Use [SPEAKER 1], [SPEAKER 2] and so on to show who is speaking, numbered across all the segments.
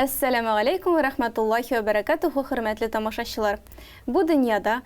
[SPEAKER 1] Әссәламү галәйкүм вә рәхмәтуллаһи вә бәрәкәтүһү, хөрмәтле тамашачылар! Бу дөньяда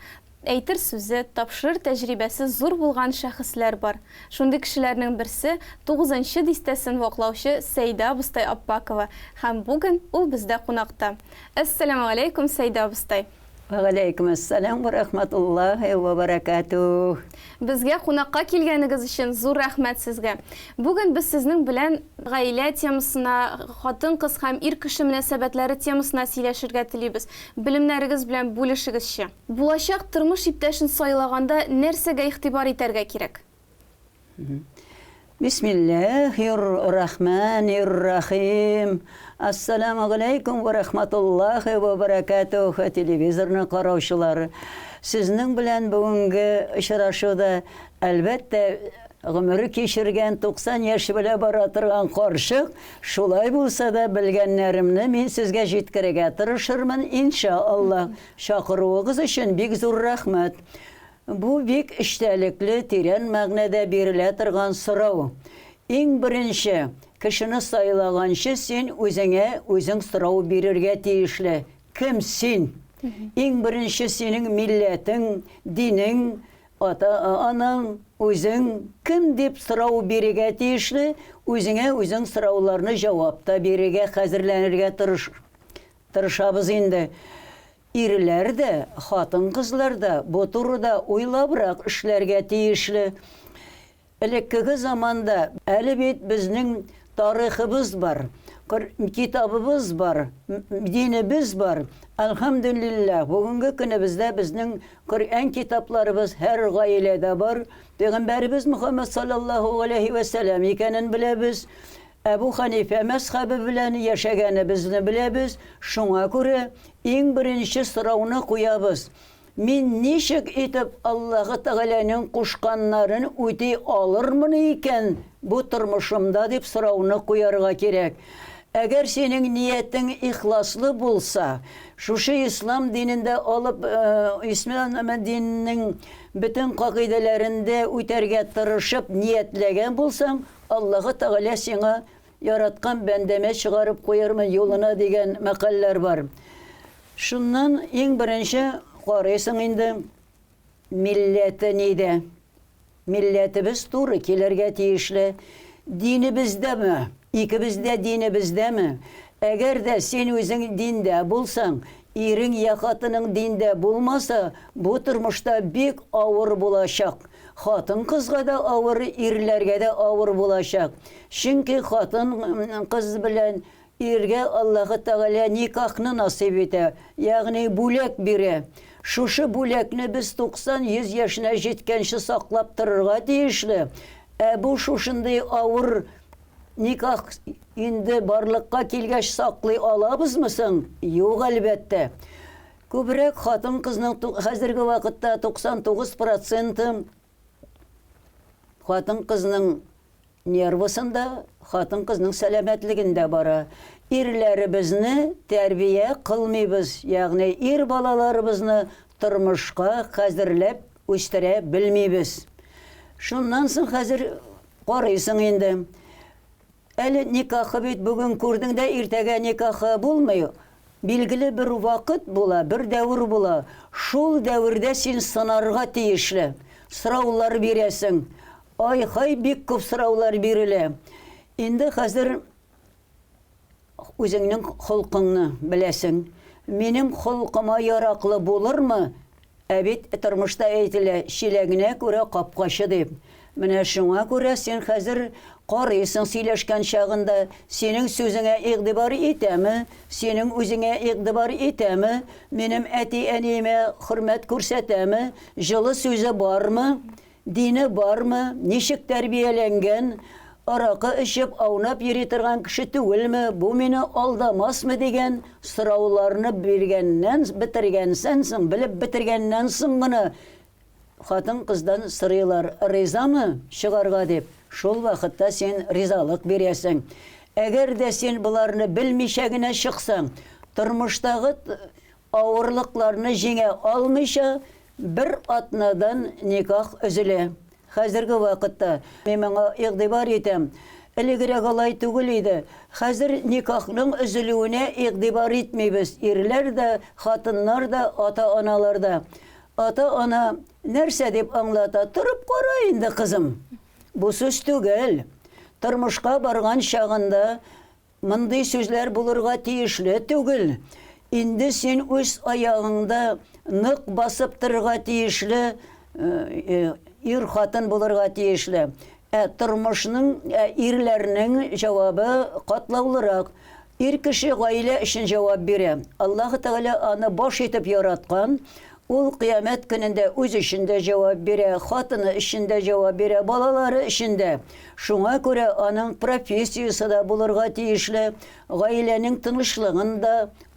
[SPEAKER 1] әйтер сүзе, тапшырыр тәҗрибәсе зур булган шәхесләр бар. Шундый кешеләрнең берсе, тугызынчы дистәсен ваклаучы Сәйдә абыстай Аппакова һәм бүген ул бездә кунакта. Әссәламү галәйкүм, Сәйдә абыстай!
[SPEAKER 2] Вәгаләйкүмәссәлам вә рәхмәтуллаһи вә бәрәкәтүһ.
[SPEAKER 1] Безгә кунакка килгәнегез өчен зур рәхмәт сезгә. Бүген без сезнең белән гаилә темасына, хатын-кыз һәм ир кеше мөнәсәбәтләре темасына сөйләшергә телибез. Белемнәрегез белән бүлешегезче. Булачак тормыш иптәшен сайлаганда нәрсәгә игътибар итәргә кирәк?
[SPEAKER 2] Бисмилләһир рахманир рахим. Ассаламу галәйкүм вә рахматуллахи вә бәрәкәтүһ, телевизорны караучылар. Сезнең белән бүгенге очрашуда, әлбәттә, гомере кичергән 90 яше белән бара торган карчык, шулай булса да белгәннәремне мин сезгә җиткерергә тырышырмын, иншааллаһ. Чакыруыгыз өчен бик зур рәхмәт. Бу бик эчтәлекле, тирән мәгънәдә бирелә торган сорау. Иң беренче, кешене сайлаганчы син үзеңә үзең сорау бирергә тиешле, кем син? Иң беренче синең милләтең, динең, ата-анаң, үзең кем дип сорау бирергә тиешле, үзеңә үзең сорауларны җавап та бирергә хәзерләнергә тырыш, тырышабыз инде. Ирләр дә, хатын-кызлар да бу турыда уйлабрак эшләргә тиешле. Элеккеге заманда әле бит безнең тарихыбыз бар, китабыбыз бар, динебез бар. Әлхәмдүлилләһ, бүгенге көнебездә безнең Коръән китапларыбыз һәр гаиләдә бар. Пәйгамбәребез Мөхәммәд салләллаһу галәйһи вә сәлам икәнен беләбез. Әбү Хәнифә мәзхәбе белән яшәгәнебезне беләбез, шуңа күрә иң беренче сорауны куябыз, Мин ничек итеп Аллаһы Тәгаләнең кушканнарын үти алырмын икән бу тормышымда дип сорауны куярга кирәк. Әгәр синең ниятең ихласлы булса, шушы ислам динендә алып, ислам диненең бөтен кагыйдәләрен дә үтәргә тырышып ниятләгән булсаң, Аллаһы Тәгалә сиңа яраткан бәндәмә чыгарып куярмын юлына дигән мәкальләр бар. Шуннан иң беренче карыйсың инде, милләте нидә? Милләтебез туры килергә тиешле. Динебездәме? Икебез дә динебездәме? Әгәр дә син үзең диндә булсаң, ирең я хатының диндә булмаса, бу тормышта бик авыр булачак. Хатын-кызга да авыр, ирләргә дә авыр булачак. Чөнки хатын-кыз белән иргә Аллаһы Тәгалә никахны насыйп итә, ягъни бүләк бирә. Шушы бүләкне без 90-100 яшенә җиткәнче саклап торырга тиешле. Ә бу шушындый авыр никах инде барлыкка килгәч саклый алабызмы соң? Юк, әлбәттә. Күбрәк хатын-кызның хәзерге вакытта 99 проценты хатын-кызның нервысында, хатын-кызның сәламәтлегендә бара. Ирләребезне тәрбия кылмыйбыз, ягъни ир балаларыбызны тормышка хәзерләп үстерә белмибез. Шуннан соң хәзер карыйсың инде. Әле никахы бит бүген күрдең дә иртәгә никахы булмый. Билгеле бер вакыт була, бер дәвер була. Шул дәвердә син сынарга тиешле. Сораулар бирәсең. Ай-һай бик күп сораулар бирелә. Инде хәзер үзеңнең холкыңны беләсең. Минем холкыма яраклы булырмы? Ә бит тормышта әйтелә, чиләгенә күрә капкачы дип. Менә шуңа күрә син хәзер карыйсың сөйләшкән чагында, синең сүзеңә игътибар итәме, синең үзеңә игътибар итәме, минем әти-әниемә хөрмәт күрсәтәме, җылы сүзе бармы? Дине бармы, ничек тәрбияләнгән, аракы эчеп, аунап йөри торган кеше түгелме, бу мине алдамасмы дигән сорауларны биргәннән, бетергәнсән соң, белеп бетергәннән соң гына хатын-кыздан сорыйлар, ризамы чыгарга дип, шул вакытта син ризалык бирәсең. Әгәр дә син боларны белмичә генә чыксаң, тормыштагы авырлыкларны җиңә алмыйча, Бер атнадан никах өзелә. Хәзерге вакытта мин моңа игътибар итәм. Элегрәк алай түгел иде. Хәзер никахның өзелүенә игътибар итмибез, ирләр дә, хатыннар да, ата-аналар да. Ата-ана нәрсә дип аңлата, торып кара инде, кызым. Бу сүз түгел. Тормышка барган чагында Мондый сүзләр булырга тиешле түгел. Инде син үз аягыңда нык басып торырга тиешле ир-хатын булырга тиешле. Ә тормышның, ә ирләрнең җавабы катлаулырак. Ир кеше гаилә өчен җавап бирә. Аллаһы Тәгалә аны баш итеп яраткан. Ул кыямәт көнендә үз өчен дә җавап бирә, хатыны өчен дә җавап бирә, балалары өчен дә. Шуңа күрә аның профессиясе дә булырга тиешле, гаиләнең тынычлыгын да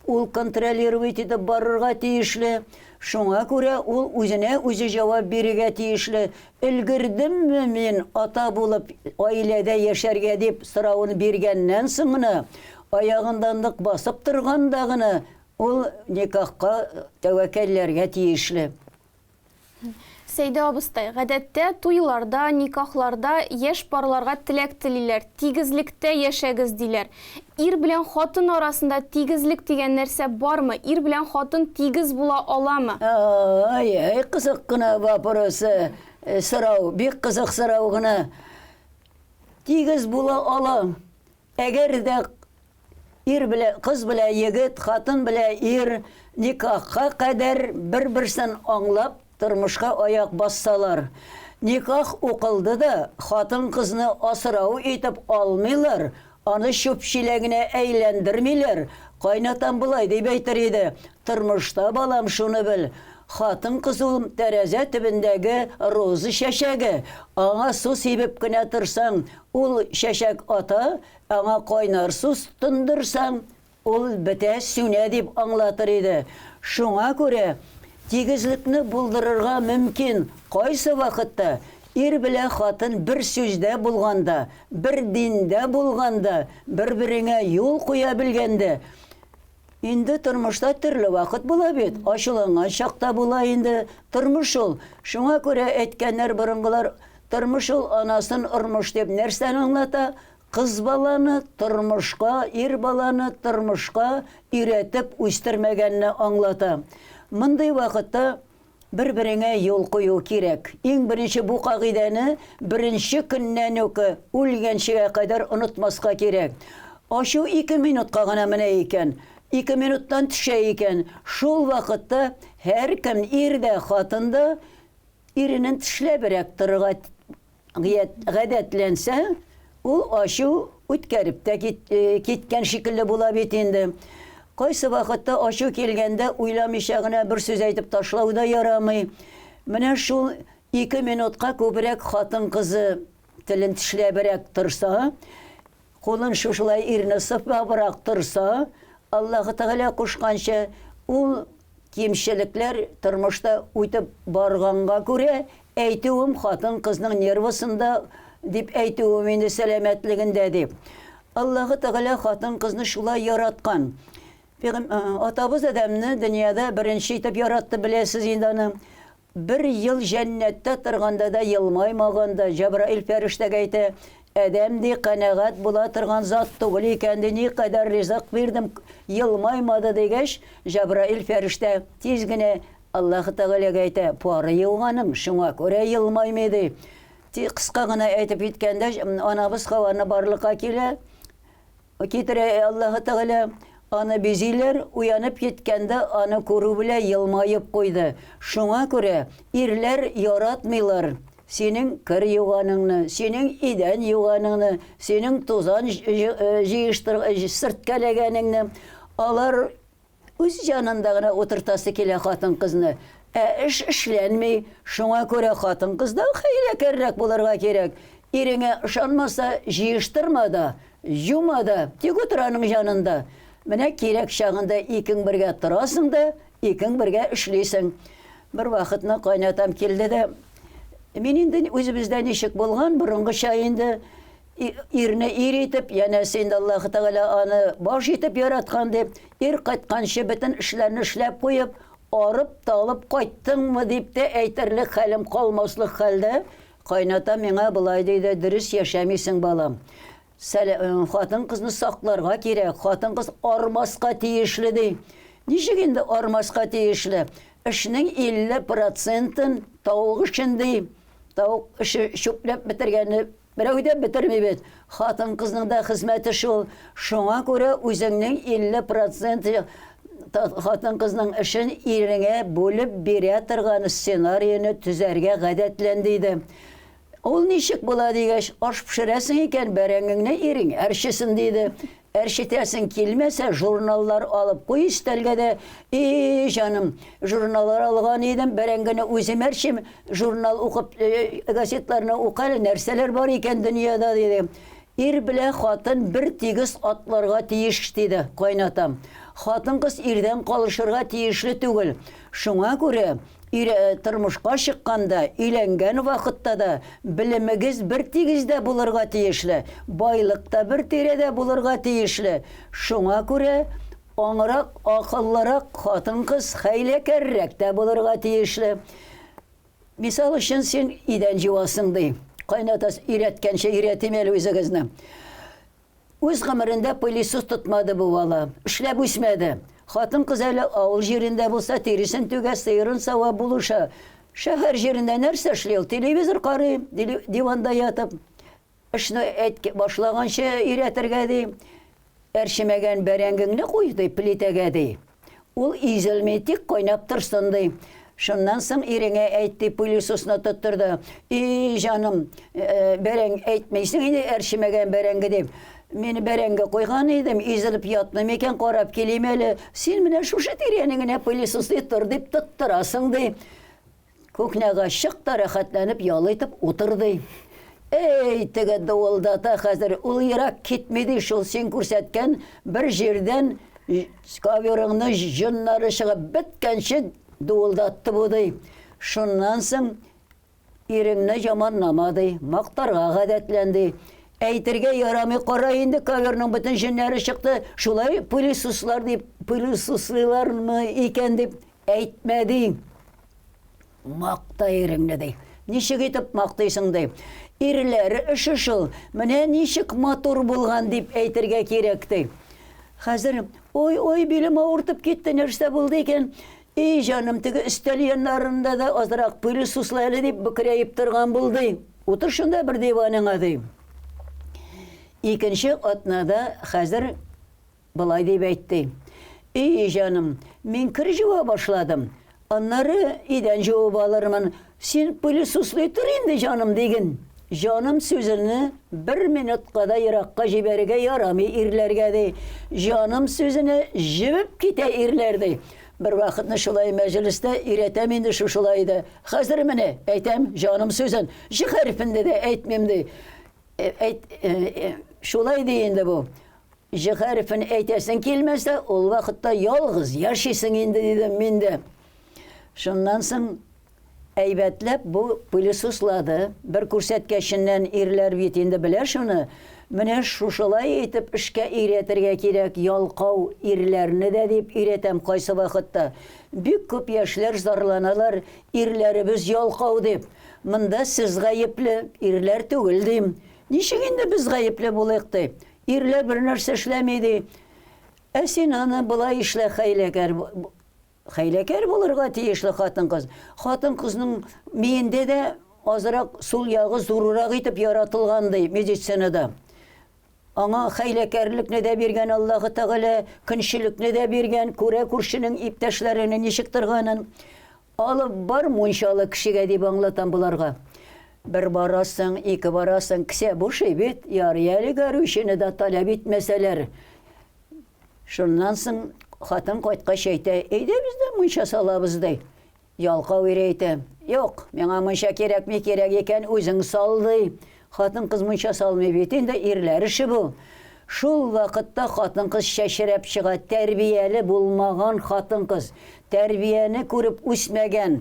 [SPEAKER 2] ул контролировать итеп барырга тиешле. Шуңа күрә ул үзенә үзе җавап бирергә тиешле. Өлгердемме мин ата булып гаиләдә яшәргә дип соравын биргәннән соң гына, аягында нык басып торганда гына Ул никахка тәвәккәлләргә тиешле.
[SPEAKER 1] Сәйдә абыстай, гадәттә, туйларда, никахларда яшь парларга теләк телиләр, тигезлектә яшәгез, диләр. Ир белән хатын арасында тигезлек дигән нәрсә бармы? Ир белән хатын тигез була аламы?
[SPEAKER 2] Ай, ай, кызык кына вопрос, сорау, бик кызык сорау гына. Тигез була ала. Әгәр дә ир белә, кыз белә егет, хатын белә ир никахка кадәр бер-берсен аңлап тормышка аяк бассалар, никах укылды да, хатын-кызны асрау итеп алмыйлар, аны чүп чиләгенә әйләндермиләр, кайнатам болай дип әйтер иде, Тормышта, балам, шуны бел, хатын-кыз ул тәрәзә төбендәге роза чәчәге, аңа су сибеп кенә торсаң, Ул чәчәк ата, аңа кайнар су тондырсаң, ул бетә, сүнә, дип аңлатыр иде. Шуңа күрә тигезлекне булдырырга мөмкин кайсы вакытта? Ир белә хатын бер сүздә булганда, бер диндә булганда, бер-береңә юл куя белгәндә. Инде тормышта төрле вакыт була бит, ачуланган чак та була инде. Тормыш ул. Шуңа күрә әйткәннәр борынгылар, тормыш ул анасын ормыш дип нәрсәне аңлата? Кыз баланы тормышка, ир баланы тормышка өйрәтеп үстермәгәнне аңлата. Мондый вакытта Бер-береңә юл кую кирәк. Иң беренче бу кагыйдәне беренче көннән үк үлгәнчегә кадәр онытмаска кирәк. Ачу ике минутка гына менә икән, ике минуттан төшә икән, шул вакытта һәркем, ир дә, хатын да иренен тешләбрәк торырга гадәтләнсә, ул ачу үткәреп тә киткән шикелле була бит инде. Кайсы вакытта ачу килгәндә уйламыйча гына бер сүз әйтеп ташлау да ярамый. Менә шул ике минутка күбрәк хатын-кызы телен тешләбрәк торса, кулын шушылай ирне сыпабрак торса, Аллаһы Тәгалә кушканча, ул кимчелекләр тормышта үтеп барганга күрә, әйтүем хатын-кызның нервысында дип әйтүем инде сәламәтлегендә дип. Аллаһы Тәгалә хатын-кызны шулай яраткан. Атабыз Адәмне дөньяда беренче итеп яратты, беләсез инде аны. Бер ел җәннәттә торганда да елмаймаган да, Җәбраил фәрештәгә әйтә, Адәм, ди, канәгать була торган зат түгел икән, ди, никадәр ризык бирдем, елмаймады, дигәч, Җәбраил фәрештә тиз генә Аллаһы Тәгаләгә әйтә, Пары юк аның, шуңа күрә елмаймый, ди. Кыска гына әйтеп киткәндә, анабыз Хаваны барлыкка килә, Китерә Аллаһы Тәгалә, аны бизиләр, уянып киткәндә аны күрү белә елмаеп куйды. Шуңа күрә ирләр яратмыйлар синең кер юганыңны, синең идән юганыңны, синең тузан җыештыр сөрткәләгәнеңне. Алар Үз янында гына утыртасы килә хатын-кызны. Ә эш эшләнми. Шуңа күрә хатын-кыздан хәйләкәррәк булырга кирәк. Иреңә ышанмаса, җыештырма да, юма да, тик утыр аның җанында. Менә кирәк чагында икең бергә торасың да, икең бергә эшлисең. Бервакытны кайнатам килде дә, мин инде үзебездә ничек булган, борынгыча инде, Ирне ир итеп, янәсе инде Аллаһы Тәгалә аны баш итеп яраткан дип, ир кайтканчы бөтен эшләрне эшләп куеп, арып-талып кайттыңмы дип тә әйтерлек хәлем калмаслык хәлдә, кайната миңа болай диде, дөрес яшәмисең, балам. Хатын-кызны сакларга кирәк, хатын-кыз армаска тиешле, ди. Ничек инде армаска тиешле? Эшнең 50 процентын тавык эшен, ди. Тавык эше чүпләп бетергәнне берәү дә бетерми бит. Хатын-кызның да хезмәте шул. Шуңа күрә үзеңнең 50 процент хатын-кызның эшен иреңә бүлеп бирә торган сценарийны төзәргә гадәтлән, диде. Ул ничек була дигәч, аш пешерәсең икән, бәрәңгеңне ирең әрчесен, диде. Әрчетәсең килмәсә, журналлар алып куй өстәлгә дә. И, җаным, журналлар алган идем, бәрәңгене үзем әрчим, журнал укып, газетларны укы әле, нәрсәләр бар икән дөньяда, диде. Ир белән хатын бер тигез атларга тиеш, диде кайнатам. Хатын-кыз ирдән калышырга тиешле түгел. Шуңа күрә Ире тормышка чыкканда, өйләнгән вакытта да белемегез бер тигездә булырга тиешле, байлык та бер тирәдә булырга тиешле. Шуңа күрә аңрак, акыллырак хатын-кыз хәйләкәррәк тә булырга тиешле. Мисал өчен, син идән җуасың, ди. Кайнатасы, өйрәткәнче өйрәтим әле үзегезне. Үз гомерендә пылесос тотмады бу бала. Эшләп үсмәде. Хатын-кыз әле авыл җирендә булса, тиресен түгә, сыерын сава, булыша. Шәһәр җирендә нәрсә эшли ул? Телевизор карый, диванда ятып. Эшне әйт башлаганчы өйрәтергә ди. Әрчемәгән бәрәңгеңне куй, ди, плитәгә, ди. Ул изелми, тик кайнап торсын, ди. Шуннан соң иреңә әйт, дип пылесосны тоттырды. И, җаным, бәрәң әйтмисең инде, әрчемәгән бәрәңге дип. Мин бәрәңге куйган идем, изелеп ятмый микән, карап килим әле. Син менә шушы тирәне генә пылесослый тор дип тоттырасың, ди. Кухняга чык та рәхәтләнеп ял итеп утыр, ди. Әй, теге дуылдата хәзер, ул ерак китми, ди, шул син күрсәткән бер җирдән коверыңны җоннары чыгып беткәнче дуылдатты бу, ди. Шуннан соң иреңне яманлама, ди, мактарга гадәтлән, ди. Әйтергә ярамый, кара инде, коверның бөтен җеннәре чыкты, шулай пылесослар дип, пылесослыйлармы икән дип әйтмә, ди. Макта иреңне, ди. Ничек итеп мактыйсың, ди. Ирләр эше шул, менә ничек матур булган дип әйтергә кирәк, ди. Хәзер, ой, ой, билем авыртып китте, нәрсә булды икән? И, җаным, теге өстәл яннарында да азрак пылесосла әле дип бөкрәеп торган булды. Утыр шунда бер диваныңа, ди. Икенче атнада хәзер Болай дип әйтте, И, җаным, мин кер җуа башладым. Аннары идән җуып алырмын. Син пылесослый тор инде, җаным, диген. Җаным сүзене бер минутка да еракка җибәрергә ярамый ирләргә, ди. Җаным сүзенә җебеп китә ирләр, ди. Бервакытны шулай мәҗлестә өйрәтәм инде шушылай да. Хәзер менә әйтәм җаным сүзен. Җ хәрефен дә әйтмим, ди. Әйт, шулай ди инде бу. Җ хәрефен әйтәсең килмәсә, ул вакытта ялгыз яшисең инде, дидем мин дә. Шуннан соң әйбәтләп бу пылесослады. Бер күрсәткәченнән ирләр бит инде белә шуны. Менә шушылай итеп эшкә өйрәтергә кирәк ялкау ирләрне дә дип өйрәтәм кайсы вакытта. Бик күп яшьләр зарланалар, ирләребез ялкау дип. Монда сез гаепле, ирләр түгел, дим. Ничек инде без гаепле булыйк, ди. Ирләр бернәрсә эшләми, ди. Ә син аны болай эшлә, хәйләкәр. Хәйләкәр булырга тиешле хатын-кыз. Хатын-кызның миендә дә азрак сул ягы зуррак итеп яратылган, ди медицинада. Аңа хәйләкәрлекне дә биргән Аллаһы Тәгалә, көнчелекне дә биргән, күрә күршенең иптәшләренең ничек торганын. Алып бар мунчалы кешегә, дип аңлатам боларга. Бер барасың, ике барасың, кесә бушый бит, ярый әле горючийны да таләп итмәсәләр. Шуннан соң хатын кайткач әйтә, әйдә без дә мунча салабыз, ди. Ялкау ире әйтә, юк, миңа мунча кирәкми, кирәк икән, үзең сал, ди. Хатын-кыз мунча салмый бит инде, ирләр эше бу. Шул вакытта хатын-кыз чәчрәп чыга, тәрбияле булмаган хатын-кыз, тәрбияне күреп үсмәгән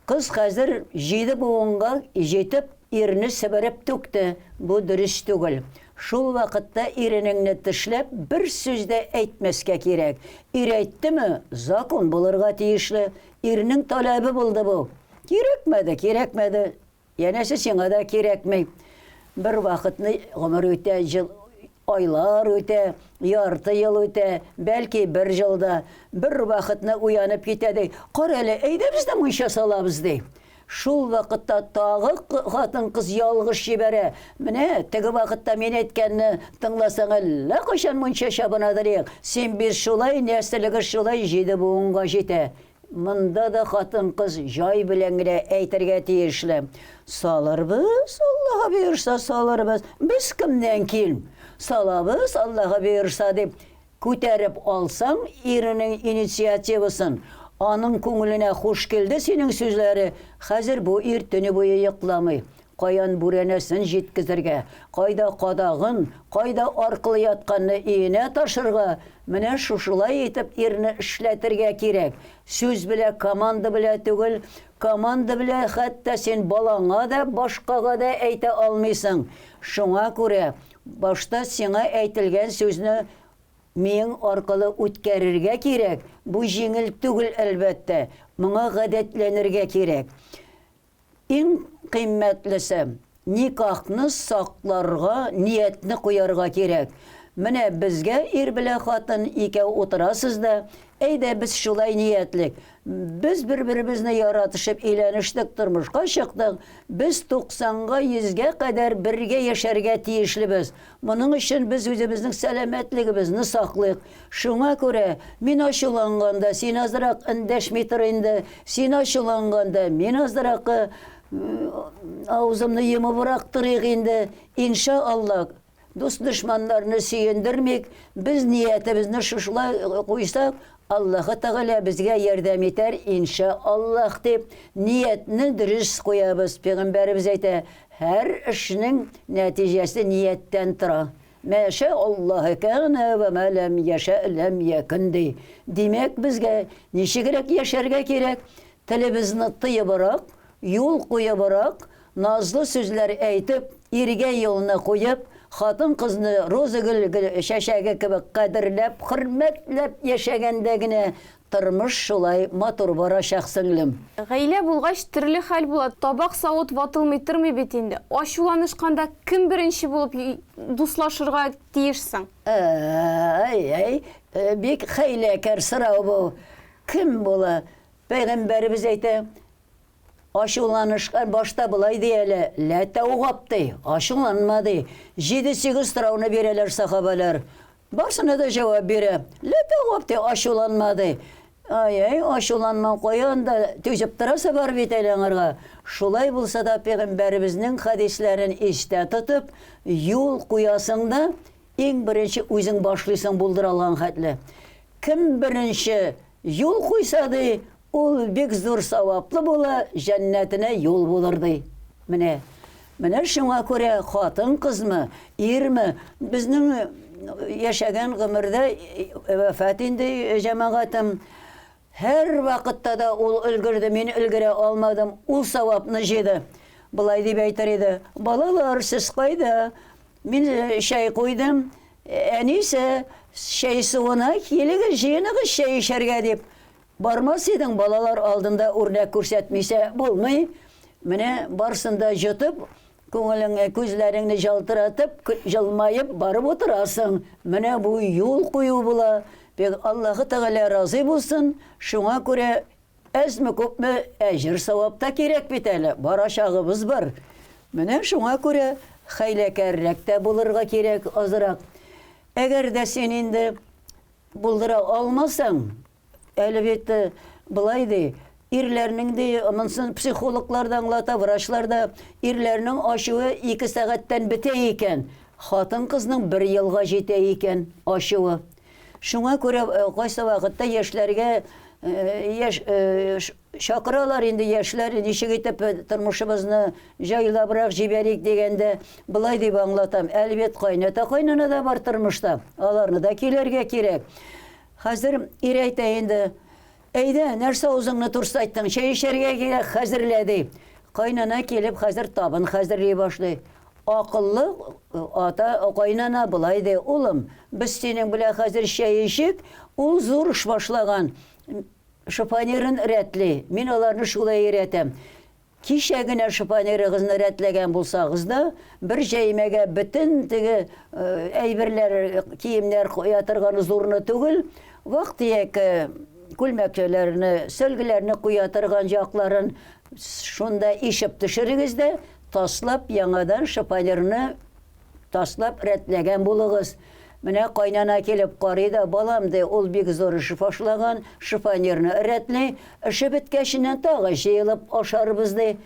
[SPEAKER 2] кыз хәзер җиде буынга җитеп ирне себереп түкте, бу дөрес түгел. Шул вакытта иренеңне тешләп бер сүз дә әйтмәскә кирәк. Ир әйттеме, закон булырга тиешле. Ирнең таләбе булды бу. Кирәкмәде, кирәкмәде. Янәсе сиңа да кирәкми. Бер вакытны гомер үтә, җыл Айлар үтә, ярты ел үтә, бәлки бер җыл да. Бер вакытны уянып китә, ди, Кара әле, әйдә без дә мунча салабыз, ди. Шул вакытта тагы хатын-кыз ялгыш җибәрә. Менә теге вакытта мин әйткәнне тыңласаң, әллә кайчан мунча чабынадыр идең. Син бит шулай, нәселегез шулай җиде буынга җитә. Монда да хатын-кыз җай белән генә әйтергә тиешле. Салырбыз, Аллаһы боерса, салырбыз. Без кемнән ким? Салабыз, Аллаһы боерса, дип күтәреп алсаң иренең инициативасын, аның күңеленә хуш килде синең сүзләре, хәзер бу ир төне буе йокламый. Каян бүрәнәсен җиткезергә, кайда кадагын, кайда аркылы ятканны өенә ташырга, менә шушылай итеп ирне эшләтергә кирәк. Сүз белә, команда белә түгел, команда белә хәтта син балаңа да, башкага да әйтә алмыйсың. Шуңа күрә башта сиңа әйтелгән сүзне миең аркылы үткәрергә кирәк, бу җиңел түгел, әлбәттә, моңа гадәтләнергә кирәк. Иң кыйммәтлесе, никахны сакларга ниятне куярга кирәк. Менә безгә ир белән хатын икәү утырасыз да, әйдә без шулай ниятлик. Без бер-беребезне яратышып өйләнештек, тормышка чыктык, без туксанга, йөзгә кадәр бергә яшәргә тиешлебез. Моның өчен без үзебезнең сәламәтлегебезне саклыйк. Шуңа күрә, мин ачуланганда, син азрак эндәшми тор инде, син ачуланганда, мин азрак авызымны йомыбрак торыйк инде. Инша Алла, дус-дошманнарны сөендермик, без ниятебезне шушылай куйсак, Аллаһы Тәгалә безгә ярдәм итәр, инша Аллаһ, дип, ниятне дөрес куябыз. Пәйгамбәребез әйтә, һәр эшнең нәтиҗәсе нияттән тора. Мә шә Аллаһы кәнә вә мә ләм яшә ләм якүн, ди. Димәк, безгә ничегрәк яшәргә кирәк? Телебезне тыебрак, юл куебрак, назлы сүзләр әйтеп, иргә юлны куеп, хатын-кызны роза гөл чәчәге кебек кадерләп, хөрмәтләп яшәгәндә генә тормыш шулай матур барачак, сеңлем.
[SPEAKER 1] Гаилә булгач, төрле хәл була, табак-савыт ватылмый тормый бит инде. Ачуланышканда кем беренче булып дуслашырга тиеш соң?
[SPEAKER 2] Әй-әй, бик хәйләкәр сорау бу. Кем була? Пәйгамбәребез әйтә, Ачуланышкан башта болай ди әле, лә тәүгап ди, ачуланма ди. Җиде-сигез сорауны бирәләр сахабәләр. Барсына да җавап бирә. Лә тәүгап ди, ачуланма ди. Ай-ай, ачуланма, каян да түзеп торасы бар бит әле аңарга. Шулай булса да пәйгамбәребезнең хәдисләрен истә тотып, юл куясың да, иң беренче үзең башлыйсың булдыра алган хәтле. Кем беренче юл куйса, ди, ул бик зур саваплы була, җәннәтенә юл булыр, ди. Менә. Менә шуңа күрә хатын-кызмы, ирме, безнең яшәгән гомердә вафат инде җәмәгатем, һәрвакытта да ул өлгерде, мин өлгерә алмадым, ул савапны җыйды. Болай дип әйтер иде, Балалар, сез кайда? Мин чәй куйдым. Әнисе, чәй суына килегез, җыеныгыз чәй эчәргә, дип. Бармас идең, балалар алдында үрнәк күрсәтмичә булмый. Менә барсын да җотып, күңелеңне, күзләреңне җалтыратып, җылмаеп барып утырасың. Менә бу юл кую була. Бик Аллаһы Тәгалә разый булсын, шуңа күрә әзме-күпме әҗер-савап та кирәк бит әле, барачагыбыз бар. Менә шуңа күрә хәйләкәррәк тә булырга кирәк азрак. Әгәр дә син инде булдыра алмасаң, әле бит болай ди, ирләрнең ди, монысын психологлар да аңлата, врачлар да, ирләрнең ачуы 2 сәгатьтән бетә икән, хатын-кызның бер елга җитә икән ачуы. Шуңа күрә кайсы вакытта яшьләргә яшь чакыралар инде яшьләр, ничек итеп тормышыбызны җайлабрак җибәрик дигәндә, болай дип аңлатам, әле бит кайната кайнана да бар тормышта, аларны да көйләргә кирәк. Хәзер ир әйтә инде, әйдә, нәрсә авызыңны турсайттың, чәй эчәргә кирәк, хәзерлә, ди. Кайнана килеп хәзер табын хәзерли башлый. Акыллы ата кайнана болай ди, улым, без синең белән хәзер чәй эчик, ул зур эш башлаган, шифонерын рәтли, мин аларны шулай өйрәтәм. Кичә генә шифонерыгызны рәтләгән булсагыз да, бер җәймәгә бөтен теге әйберләр, киемнәр куя торган зурны түгел, вак-төяк күлмәкчәләрне, сөлгеләрне куя торган якларын шунда ишеп төшерегез дә, таслап яңадан шифонерны таслап рәтләгән булыгыз. Менә кайнана килеп карый да, балам, ди, ул бик зур эш башлаган, шифонерны рәтли, эше беткәченнән тагы җыелып ашарбыз, ди.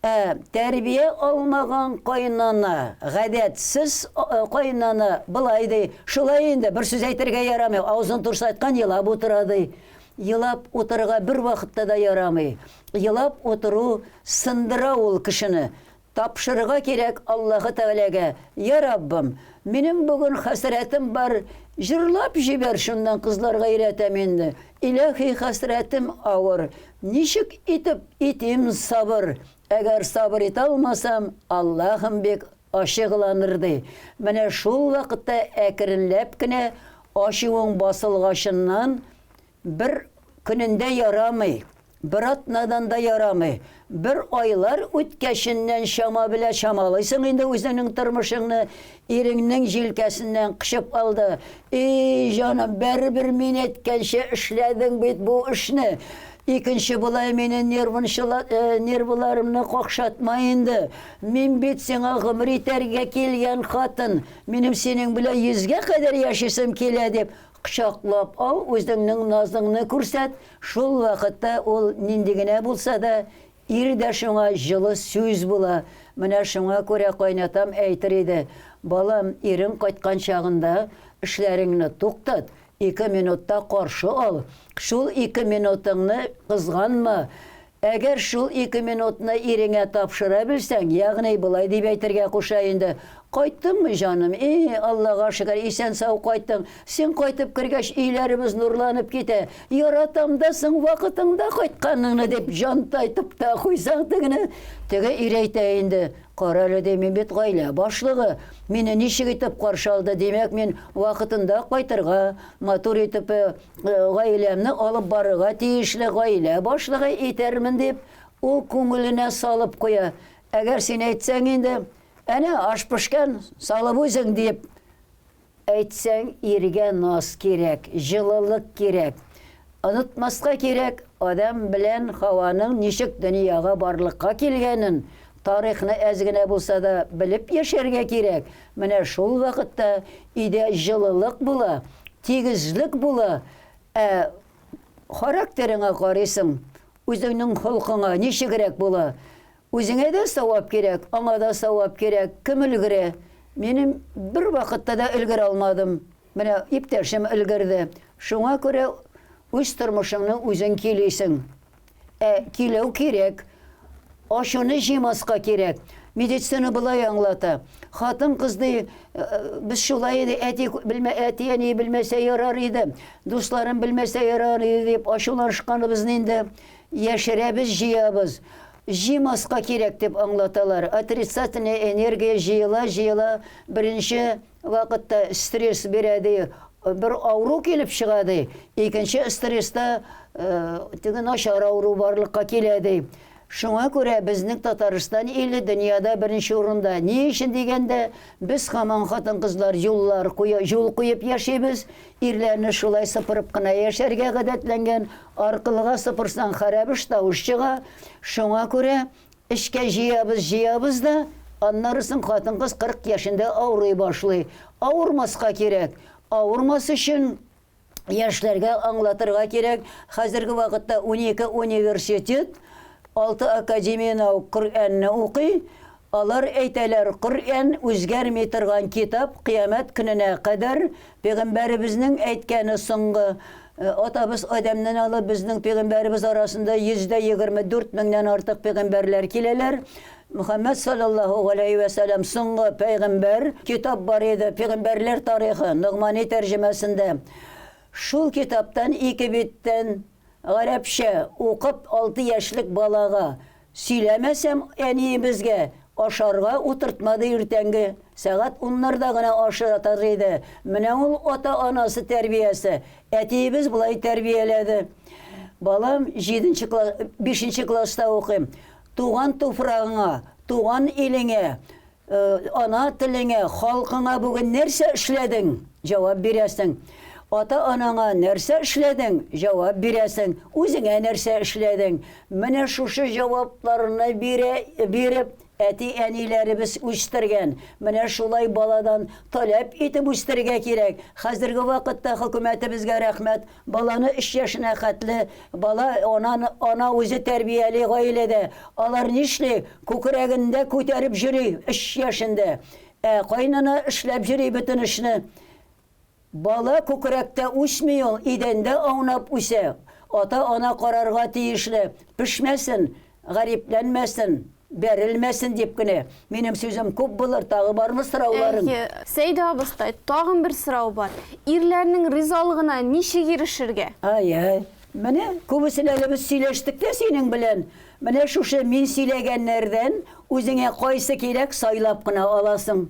[SPEAKER 2] Ә тәрбия алмаган кайнана, гадәтсез кайнана болай ди, шулай инде, бер сүз әйтергә ярамый, авызын турсайткан елап утыра, ди. Елап утырырга бервакытта да ярамый. Елап утыру сындыра ул кешене. Тапшырырга кирәк Аллаһы Тәгаләгә, Йа Раббым, минем бүген хәсрәтем бар, җырлап җибәр, шуннан кызларга өйрәтәм инде, Иләһи хәсрәтем авыр, ничек итеп итим сабыр, әгәр сабыр итә алмасам, Аллаһым бик ачыгыланыр, ди. Менә шул вакытта әкренләп кенә ачуың басылгачыннан Бер көнендә ярамый, бер атнадан да ярамый. Бер айлар үткәченнән чама белә чамалыйсың инде үзеңнең тормышыңны. Иреңнең җилкәсеннән кочып алды. И, җаным, бәребер мин әйткәнчә эшләдең бит бу эшне. Икенче болай мине нервынчыла, нервыларымны какшатма инде. Мин бит сиңа гомер итәргә килгән хатын. Минем синең белән йөзгә кадәр яшисем килә, дип, Кочаклап ал, үзеңнең назыңны күрсәт, шул вакытта ул нинди генә булса да, ир дә шуңа җылы сүз була. Менә шуңа күрә кайнатам әйтер иде, Балам, ирең кайткан чагында эшләреңне туктат, ике минутта каршы ал. Шул ике минутыңны кызганма. Әгәр шул ике минутны иреңә тапшыра белсәң, ягъни болай дип әйтергә куша инде, Кайттыңмы, җаным? И, Аллага шөкер, исән-сау кайттың. Син кайтып кергәч, өйләребез нурланып китә. Яратам да соң вакытыңда кайтканыңны, дип җантайтып та куйсаң тегене. Теге ир әйтә инде, Кара әле, ди, мин бит гаилә башлыгы. Мине ничек итеп каршы алды, димәк, мин вакытында кайтырга, матур итеп гаиләмне алып барырга тиешле гаилә башлыгы итәрмен дип, ул күңеленә салып куя. Әгәр син әйтсәң инде, әнә аш пешкән, салып үзең дип әйтсәң, иргә наз кирәк, җылылык кирәк. Онытмаска кирәк, Адәм белән Хаваның ничек дөньяга барлыкка килгәнен, тарихны әз генә булса да белеп яшәргә кирәк. Менә шул вакытта өйдә җылылык була, тигезлек була. Ә характерыңа карыйсың, үзеңнең холкыңа ничегрәк була. Үзеңә дә савап кирәк, аңа да савап кирәк. Кем өлгерә? Минем бервакытта да өлгерә алмадым. Менә иптәшем өлгерде. Шуңа күрә үз тормышыңны үзең көйлисең. Ә көйләү кирәк. Ачуны җыймаска кирәк. Медицина болай аңлата. Хатын-кыз ди, без шулай иде, әти белмә, әти-әни белмәсә ярар иде, дусларым белмәсә ярар иде дип ачуланышканыбызны инде яшерәбез, җыябыз. Җыймаска кирәк дип аңлаталар. Отрицательная энергия җыела, җыела, беренче вакытта стресс бирә ди, бер авыру килеп чыга ди, икенче стресста теге начар авыру барлыкка килә ди. Шуңа күрә безнең Татарстан иле дөньяда беренче урында. Ни өчен дигәндә, без һаман хатын-кызлар юллар куя, юл куеп яшибез, ирләрне шулай сыпырып кына яшәргә гадәтләнгән, аркылыга сыпырсаң хәрәбеш тавыш чыга. Шуңа күрә Эшкә җыябыз, җыябыз да, аннары соң хатын-кыз 40 яшендә авырый башлый. Авырмаска кирәк. Авырмас өчен яшьләргә аңлатырга кирәк. Хәзерге вакытта 12 университет, 6 академия наук Коръәнне укый. Алар әйтәләр, Коръән үзгәрми торган китап, кыямәт көненә кадәр Пәйгамбәребезнең әйткәне соңгы. Атабыз Адәмнән алып безнең пәйгамбәребез арасында 124 меңнән артык пәйгамбәрләр киләләр. Мөхәммәд саллаллаһу галәйһи вә сәлам соңгы пәйгамбәр. Китап бар иде, Пәйгамбәрләр тарихы, Ногмани тәрҗемәсендә. Шул китаптан ике биттән гарәпчә укып 6 яшьлек балага Сөйләмәсәм, әниебезгә ашарга утыртмады иртәнге сәгать уннарда гына ашатыр иде. Менә ул ата-анасы тәрбиясе. Әтиебез болай тәрбияләде. Балам җиденче класс, бишенче класста укыйм. Туган туфрагыңа, туган илеңә, ана телеңә, халкыңа бүген нәрсә эшләдең? Җавап бирәсең. Ата-анаңа нәрсә эшләдең? Җавап бирәсең. Үзеңә нәрсә эшләдең? Менә шушы җавапларны бирә, биреп, әти-әниләребез үстергән. Менә шулай баладан таләп итеп үстерергә кирәк. Хәзерге вакытта хөкүмәтебезгә рәхмәт, баланы өч яшенә хәтле бала ананы ана үзе тәрбияли гаиләдә. Алар нишли? Күкрәгендә күтәреп йөри өч яшендә. Ә кайнана эшләп йөри бөтен эшне. Бала күкрәктә үсми ул, идәндә аунап үсә. Ата-ана карарга тиешле, пешмәсен, гарипләнмәсен, бәрелмәсен дип кенә. Минем сүзем күп булыр, тагы бармы сорауларың?
[SPEAKER 1] Әйе, Сәйдә абыстай, тагын бер сорау бар. Ирләрнең ризалыгына ничек ирешергә?
[SPEAKER 2] Ай-ай. Менә күбесен әле без сөйләштек тә синең белән. Менә шушы мин сөйләгәннәрдән үзеңә кайсы кирәк, сайлап кына аласың.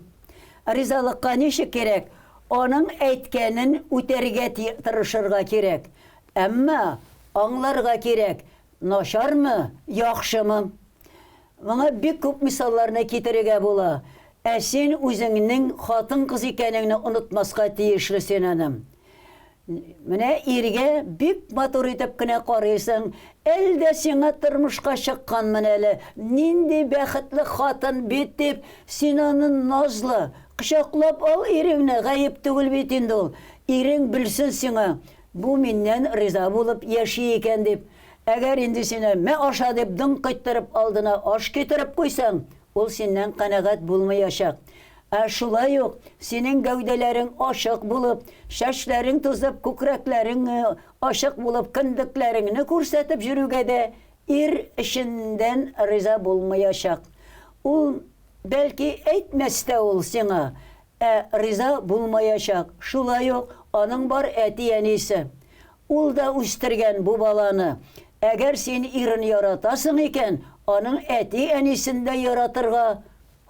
[SPEAKER 2] Ризалыкка ничек кирәк? Аның әйткәнен үтәргә тырышырга кирәк. Әмма аңларга кирәк, начармы, яхшымы? Моңа бик күп мисалларны китерергә була. Ә син үзеңнең хатын-кыз икәнеңне онытмаска тиешле син аны. Менә иргә бик матур итеп кенә карыйсың, әл дә сиңа тормышка чыкканмын әле, нинди бәхетле хатын бит дип, син аны назла, кочаклап ал иреңне, гаеп түгел бит инде ул. Ирең белсен сиңа, бу миннән риза булып яши икән дип. Әгәр инде сине мә аша дип дыңк иттереп алдына аш китереп куйсаң, ул синнән канәгать булмаячак. Ә шулай ук синең гәүдәләрең ачык булып, чәчләрең тузып, күкрәкләрең ачык булып, кендекләреңне күрсәтеп йөрүгә дә ир эченнән риза булмаячак. Ул, бәлки, әйтмәс тә ул сиңа, ә риза булмаячак. Шулай ук аның бар әти-әнисе. Ул да үстергән бу баланы. Әгәр син ирен яратасың икән, аның әти-әнисен дә яратырга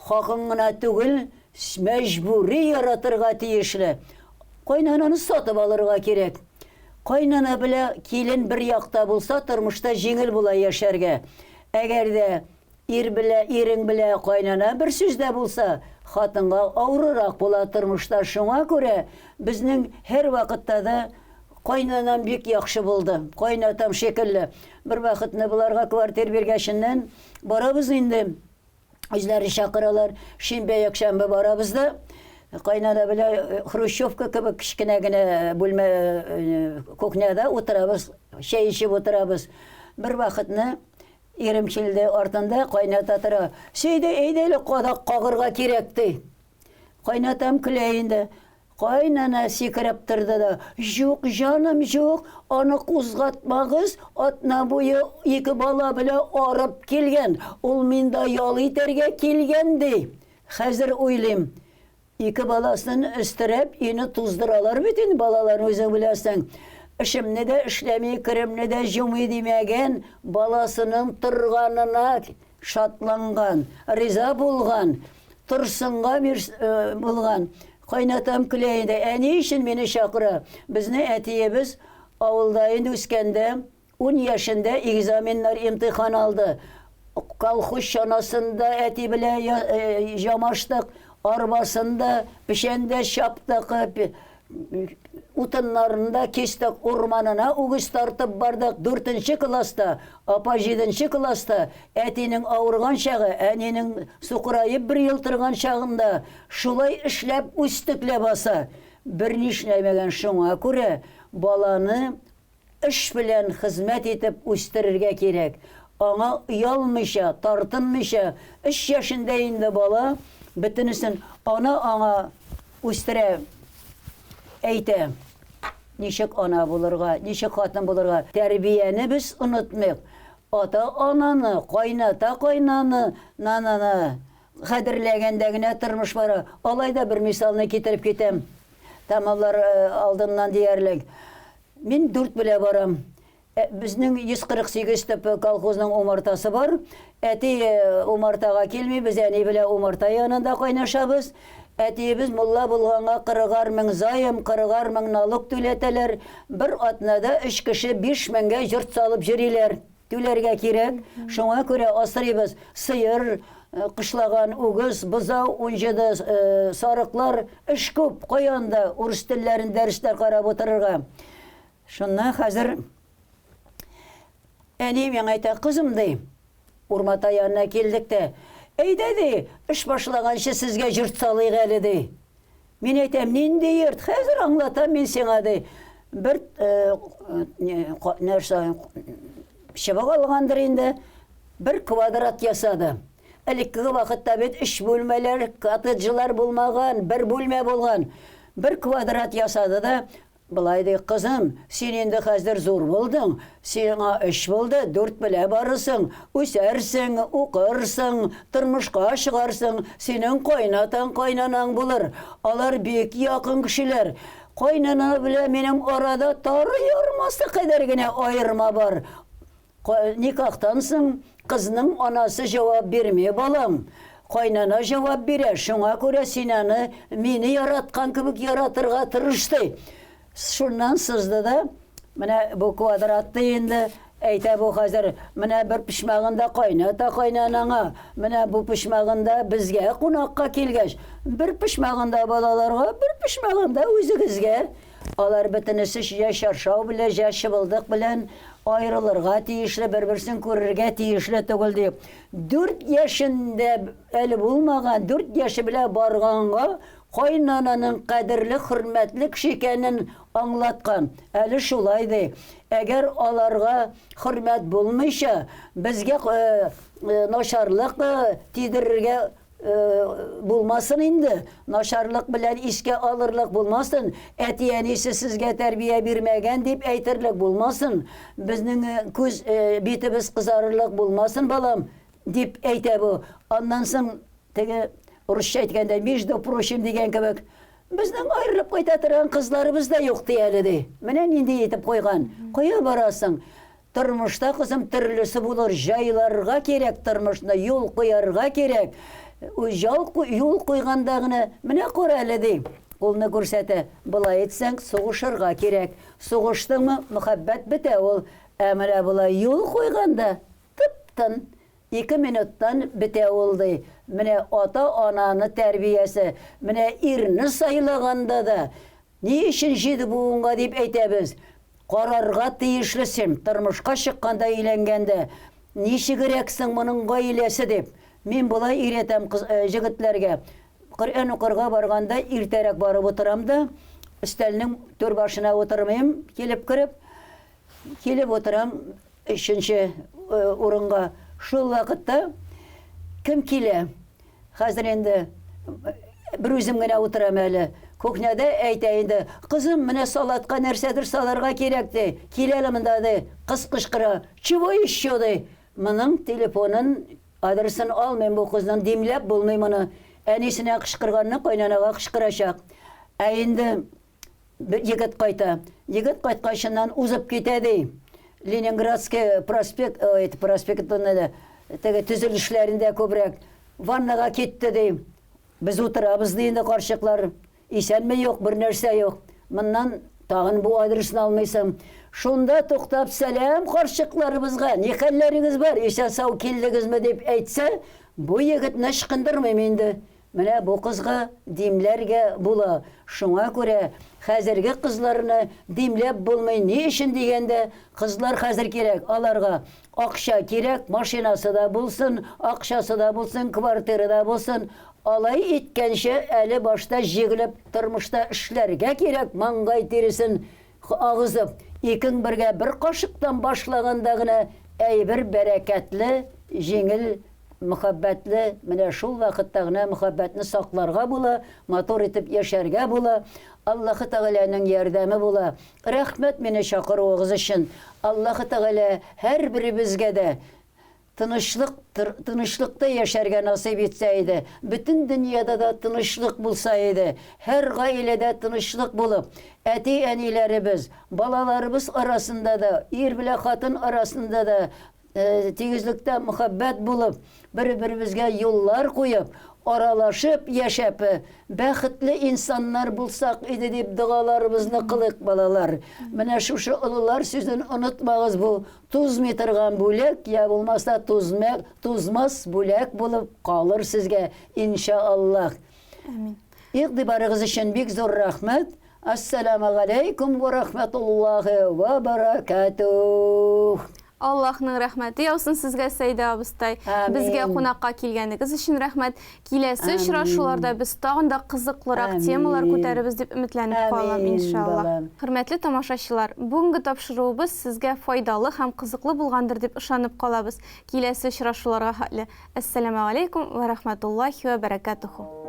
[SPEAKER 2] Хакың гына түгел, мәҗбүри яратырга тиешле. Кайнананы сатып алырга кирәк. Кайнана белә килен бер якта булса, тормышта җиңел була яшәргә. Әгәр дә ир белә, ирең белә кайнана бер сүздә булса, хатынга авырырак була тормышта. Шуңа күрә безнең һәрвакытта да кайнанам бик яхшы булды. Кайнатам шикелле. Бервакытны боларга квартир биргәченнән барабыз инде. Үзләре чакыралар. Шимбә, якшәмбе барабыз да. Кайнана белән хрущевка кебек кечкенә генә бүлмә кухняда утырабыз, чәй эчеп утырабыз. Бер вакытны ирем килде, артында кайната тора. Сөйде, әйдә әле кадак кагырга кирәк, ди. Кайнатам көлә инде. Кайнана сикереп торды да, Җук, җаным, җук, аны кузгатмагыз, атна буе ике бала белән арып килгән, ул минда ял итәргә килгән, ди. Хәзер уйлыйм, ике баласын өстерәп, өйне туздыралар бит инде балаларны, үзең беләсең. Эшемне дә эшләми, керемне дә җумый димәгән, баласының торганына шатланган, риза булган. Торсынга булган. Кайнатам көлә инде. Ә ни өчен мине чакыра? Безне әтиебез авылда инде үскәндә, ун яшендә экзаменнар, имтихан алды. Колхоз чанасында әти белән җамаштык, арбасында печән дә чаптык, Утыннарны да кистек, урманына үгез тартып бардык. Дүртенче класста, апа җиденче класста, әтинең авырган чагы, әнинең сукыраеп бер ел торган чагында шулай эшләп үстек ләбаса. Берни эшләмәгән, шуңа күрә баланы Эш белән хезмәт итеп үстерергә кирәк. Аңа оялмыйча, тартынмыйча, өч яшендә инде бала, бөтенесен ана аңа үстерә, әйтә, ничек ана булырга, ничек хатын булырга. Тәрбияне без онытмыйк. Ата-ананы, кайната-кайнаны, нананы кадерләгәндә генә тормыш бара. Алай да бер мисалны китереп китәм. Тәмамлар алдыннан диярлек. Мин дүрт белә барам. Безнең 148 төп колхозның умартасы бар. Әти умартага килми, без әни белән умарта янында кайнашабыз. Әтиебез мулла булганга кырыгар мең заем, кырыгар мең налог түләтәләр. Бер атнада өч кеше 5 меңгә йорт салып йөриләр. Түләргә кирәк. Шуңа күрә асрыйбыз сыер, кышлаган үгез, бозау, унҗиде сарыклар. Эш күп, кая анда урыс телләрен дәресләр карап утырырга. Шуннан хәзер әни миңа әйтә, кызым, ди, Урмата янына килдек тә, әйдә, ди, эш башлаганчы сезгә җорт салыйк әле, ди. Мин әйтәм, нинди йорт? Хәзер аңлатам мин сиңа, ди. Бер нәрсә чыбык алгандыр инде, бер квадрат ясады. Элеккеге вакытта бит өч бүлмәләр, коттеджлар булмаган, бер бүлмә булган. Бер квадрат ясады да, Болай ди, Кызым, син инде хәзер зур булдың, сиңа өч булды, дүрт белә барырсың, үсәрсең, укырсың, тормышка чыгарсың, синең кайнатаң, кайнанаң булыр, алар бик якын кешеләр. Кайнана белән минем арада тары ярмасы кадәр генә аерма бар. Никахтан соң кызның анасы җавап бирми, балам. Кайнана җавап бирә, шуңа күрә син аны мине яраткан кебек яратырга тырыш, ди. Шуннан сызды да, менә бу квадрат ди инде, әйтә бу хәзер, менә бер почмагында кайната кайнанаңа, менә бу почмагында безгә кунакка килгәч, бер почмагында балаларга, бер почмагында үзегезгә. Алар бөтенесе җә чаршау белән, җә чыбылдык белән аерылырга тиешле, бер-берсен күрергә тиешле түгел, ди. Дүрт яшендә әле булмаган, дүрт яше белән барганга кайнананың кадерле, хөрмәтле кеше икәнен аңлаткан. Әле шулай, ди. Әгәр аларга хөрмәт булмыйча, безгә начарлык тидерергә Булмасын инде, начарлык белән искә алырлык булмасын, әти-әнисе сезгә тәрбия бирмәгән дип әйтерлек булмасын, безнең күз битебез кызарырлык булмасын, балам, дип әйтә бу. Аннан соң теге русча әйткәндә, между прочим дигән кебек, безнең аерылып кайта торган кызларыбыз да юк ди әле, ди. Менә нинди итеп куйган. Кая барасың? Тормышта, кызым, төрлесе булыр, җайларга кирәк тормышны, юл куярга кирәк. Җал юл куйганда гына, менә кара әле, ди, кулны күрсәтә, болай итсәң, сугышырга кирәк. Сугыштыңмы, мөхәббәт бетә ул. Ә менә болай юл куйганда, тып-тын, ике минуттан бетә ул, ди. Менә ата-ананы тәрбиясе, менә ирне сайлаганда да, Ни өчен җиде буынга дип әйтәбез? Карарга тиешле син, тормышка чыкканда, өйләнгәндә, ничегрәк соң моның гаиләсе дип. Мин болай өйрәтәм кыз, җегетләргә. Коръән укырга барганда иртәрәк барып утырам да, өстәлнең түр башына утырмыйм, килеп кереп, килеп утырам өченче урынга. Шул вакытта кем килә? Хәзер инде бер үзем генә утырам әле. Кухняда әйтә инде, кызым, менә салатка нәрсәдер салырга кирәк, ди. Кил әле монда, ди. Кыз кычкыра. Чего еще, ди. Моның телефонын, адресын алмыйм бу кызның, димләп булмый моны. Әнисенә кычкырганны кайнанага кычкырачак. Ә инде Бер егет кайта. Егет кайткачыннан узып китә, ди. Ленинградский проспект, ой, проспект теге төзелешләрендә күбрәк. Ваннага китте, ди. Без утырабыз, ди инде карчыклар. Исәнме юк, бер нәрсә юк. Моннан тагын бу адресны алмыйсың. Шунда туктап, сәлам карчыкларыбызга, ни хәлләрегез бар, исән-сау килдегезме дип әйтсә, бу егетне ычкындырмыйм инде. Менә бу кызга димләргә була. Шуңа күрә хәзерге кызларны димләп булмый. Ни өчен дигәндә, кызлар хәзер кирәк, аларга акча кирәк, машинасы да булсын, акчасы да булсын, квартиры да булсын. Алай иткәнче, әле башта җигелеп тормышта эшләргә кирәк, маңгай тиресен агызып, икең бергә бер кашыктан башлаганда гына әйбер бәрәкәтле, җиңел Мөхәббәтле, менә шул вакытта гына мөхәббәтне сакларга була, матур итеп яшәргә була. Аллаһы Тәгаләнең ярдәме була. Рәхмәт мине чакыруыгыз өчен. Аллаһы Тәгалә һәрберебезгә дә тынычлык, тынычлыкта яшәргә насыйп итсә иде. Бөтен дөньяда да тынычлык булса иде. Һәр гаиләдә тынычлык булып, әти-әниләребез, балаларыбыз арасында да, ир белән хатын арасында да. тигезлектә мөхәббәт булып, бер-беребезгә юллар куеп, аралашып яшәп, бәхетле инсаннар булсак иде дип догаларыбызны кылыйк, балалар. Менә шушы олылар сүзен онытмагыз, бу тузмый торган бүләк, я булмаса тузмә, тузмас бүләк булып калыр сезгә, иншаАллаһ.
[SPEAKER 1] Амин.
[SPEAKER 2] Игътибарыгыз өчен бик зур рәхмәт. Әссәламегаләйкүм вә рәхмәтуллаһи вә бәрәкәтүһ.
[SPEAKER 1] Аллаһның рәхмәте яусын сезгә, Сәйдә абыстай.
[SPEAKER 2] Амин.
[SPEAKER 1] Безгә кунакка килгәнегез өчен рәхмәт. Киләсе
[SPEAKER 2] Амин.
[SPEAKER 1] очрашуларда без тагын да кызыклырак темалар
[SPEAKER 2] Амин.
[SPEAKER 1] күтәрербез дип өметләнеп калам,
[SPEAKER 2] Амин,
[SPEAKER 1] иншаллаһ.
[SPEAKER 2] балам.
[SPEAKER 1] Хөрмәтле тамашачылар, бүгенге тапшыруыбыз сезгә файдалы һәм кызыклы булгандыр дип ышанып калабыз. Киләсе очрашуларга хәтле. Әссәламегаләйкүм вә рәхмәтуллаһи вә бәрәкәтүһү.